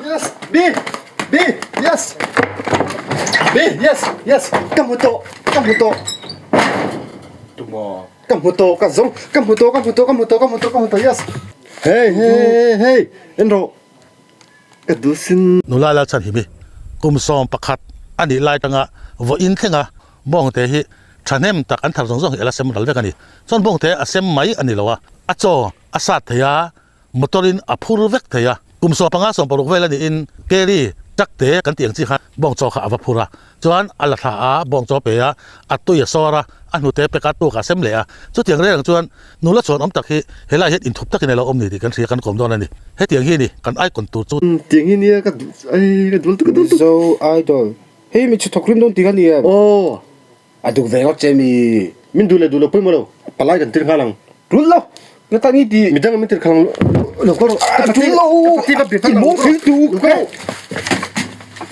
Yes B B yes B yes yes ka hmu tawh ka hmu tawh Tumaw ka hmu tawh ka zawng ka hmu tawh ka hmu tawh ka hmu tawh ka hmu tawh ka hmu tawh yes hey hey hey en rawh ka duh sin. Nula Lalchhanhimi kum 11 a nih lai tanga vawiin thlenga bawngte hi thahnem tak an thar zawng zawng hi a la sem ral vek a ni. Chuan bawngte a sem mai a ni lo a, a chaw a sat thei a, Motor in a phur vek thei a, kum 15 16 vel a niin Kerry truck te kan tih ang chi khan bawng chaw kha a va phur a, chuan a la thla a, bawng chaw pe a, a tui a sawr a, a hnute pek a, tuk a sem leh a, chutiang reng chuan nula chhuan awm tak hi helai hian inthup takin a lo awm ni tih kan hria kan kawm dawn a ni. Hetiang hi a ni kan icon tur chu. Tiang hi nia ka duh ai ka dul tuk ka dul tuk. Mizo Idol hei mi chhe thawk rim dawn tih kha ni em? Aw. A duh ve ngawt che mi. Min duh leh duh lo pawimawh lo, palai kan tir nghal ang. Tul lo, ka tan i ti. Midang min tir kha lo kal rawh. Tul lo, i mawng thil tu ka.